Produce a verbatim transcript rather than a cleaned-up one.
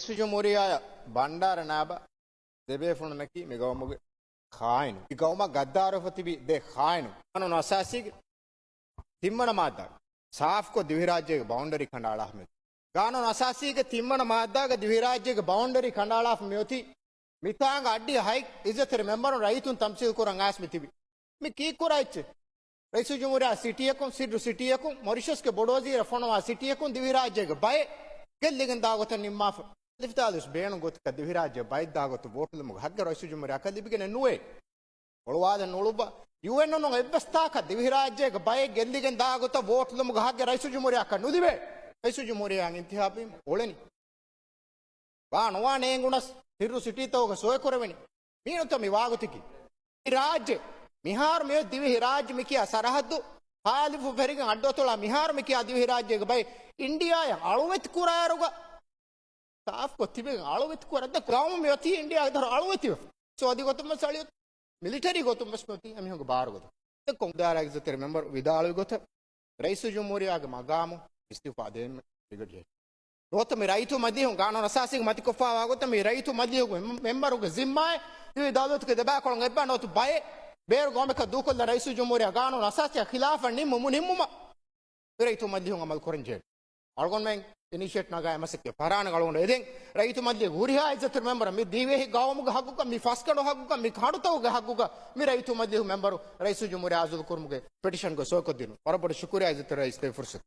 ރައީސުލްޖުމްހޫރިއްޔާ ބަންޑާރަ ނާބަ ދެބޭފުޅުންނަކީ މި ގައުމުގެ ޚާއިނު. މި ގައުމަށް ގައްދާރުވެފަ ތިބި ދެ ޚާއިނު. ޤާނޫނު އަސާސީގެ ތިންވަނަ މާއްދާ ސާފުކޮށް ދިވެހިރާއްޖޭގެ ބައުންޑަރީ ކަނޑައަޅާފަ މިއޮތީ. ޤާނޫނު އަސާސީގެ ތިންވަނަ މާއްދާގެ ދިވެހިރާއްޖޭގެ ބައުންޑަރީ ކަނޑައަޅާފަ މިއޮތީ. މިތާނގަ އައްޑިހަ ހަތް އިއްޒަތްތެރި މެމްބަރުން ރައްޔިތުން ތަމްސީލް ކުރަން އައިސް މި ތިބި. މި ކީއްކުރާ އެއްޗެއް؟ ރައީސުލްޖުމްހޫރިއްޔާ ސިޓީއަކުން، ސިއްރު ސިޓީއަކުން، މޮރިޝަސްގެ ބޮޑުވަޒީރަށް ފޮނުވާ ސިޓީއަކުން ދިވެހިރާއްޖޭގެ ބައެއް ގެއްލިގެން ދާ ގޮތަށް ނިންމާފަ. ލިފްތާލުސް ބޭނުން ގޮތަކަށް ދިވެހިރާއްޖޭ ބައެއް ދާ ގޮތަށް ވޯޓުލުމުގެ ހައްގެއް ރައީސުލްޖުމްހޫރިއްޔާއަކަށް ލިބިގެނެއް ނުވޭ. އޮޅުވާލަން އުޅުއްވާ. ޔޫއެން އޮން އެއްވެސް ތާކަށް ދިވެހިރާއްޖޭގެ ބައެއް ގެއްލިގެން ދާ ގޮތަށް ވޯޓުލުމުގެ ހައްގެއް ރައީސުލްޖުމްހޫރިއްޔާއަކަށް ނުލިބޭ. ރައީސުލްޖުމްހޫރިއްޔާ އިންތިހާބުވީމަ އުޅެނީ. ވާ ނުވާ ނޭނގުނަސް ސިއްރު ސިޓީތަކުގަ ސޮއިކުރެވެނީ. މީނުތަ މި ވާގޮތަކީ؟ މި ރާއްޖެ، މިހާރު މިއޮތް ދިވެހިރާއްޖެ މިކިޔާ ސަރަހައްދު، ހާލިފު ފެރިގެން އައްޑުއަތޮޅާ މިހާރު މިކިޔާ ދިވެހިރާއްޖޭގެ ބައެއް އިންޑިއާއަށް އަޅުވެތި ކުރާއިރުގަ، ސާފުކޮށް ތިބެގެން އަޅުވެތި ކުރަން. ދެން ގައުމު މިއޮތީ އިންޑިއާގެ ދަރު އަޅުވެތިވެފަ. އިޤްތިޞާދީ ގޮތުން ވެސް އަޅުވެތި، މިލިޓަރީ ގޮތުން ވެސް މިއޮތީ އެމީހުންގެ ބާރު ގޮތަށް. ދެން ކޮން ދާރާ އިއްޒަތްތެރި މެމްބަރު ވިދާޅުވި ގޮތަށް، ރައީސުލްޖުމްހޫރިއްޔާގެ މަގާމު އިސްތިއުފާ ދޭން ބިގަޑި ނުވަތަ މި ރައްޔިތު މަޖިލީހުން ގާނޫނު އަސާސީގެ މަތިކޮށްފާވާ ގޮތަށް މި ރައްޔިތު މަޖިލީހުގެ މެ-، މެމްބަރުގެ ޒިންމާއެއް ދިވެހި ދައުލަތުގެ ދެބައިކުޅަ އެއްބަ ނުވަތަ ބައެއް ބޭރު ގައުމަކަށް ދޫކޮށްލަން ރައީސުލްޖުމްހޫރިއްޔާ ގާނޫނު އަސާސީއަށް ޚިލާފަށް ނިންމުމުން ނިންމުމަށް މި ރައްޔިތު މަޖިލީހުން އަމަލު ކުރަން ޖެހޭ. އަޅުގަނޑުމެން އިނިޝިއޭޓް ނަގާ އެ މަސައްކަތް ފަށާނެ. އަޅުގަނޑު އެދެން ރައްޔިތު މަޖިލީހުގެ ހުރިހާ އިއްޒަތްތެރި މެމްބަރަށް މި ދިވެހި ގައުމުގެ ހައްގުގަ، މި ފަސްގަނޑު ހައްގުގަ، މި ކަނޑުތަކުގެ ހައްގުގަ މި ރައްޔިތު މަޖިލީހުގެ މެމްބަރު ރައީސުލްޖުމްހޫރިއްޔާ އަޒުލު ކުރުމުގެ ޕެޓިޝަންގަ ސޮއިކޮށްދިނުން. ވަރަށް ބޮޑަށް ޝުކުރިއްޔާ އިއްޒަތްތެރި ރައީސް ދޭ ފުރުސަތު.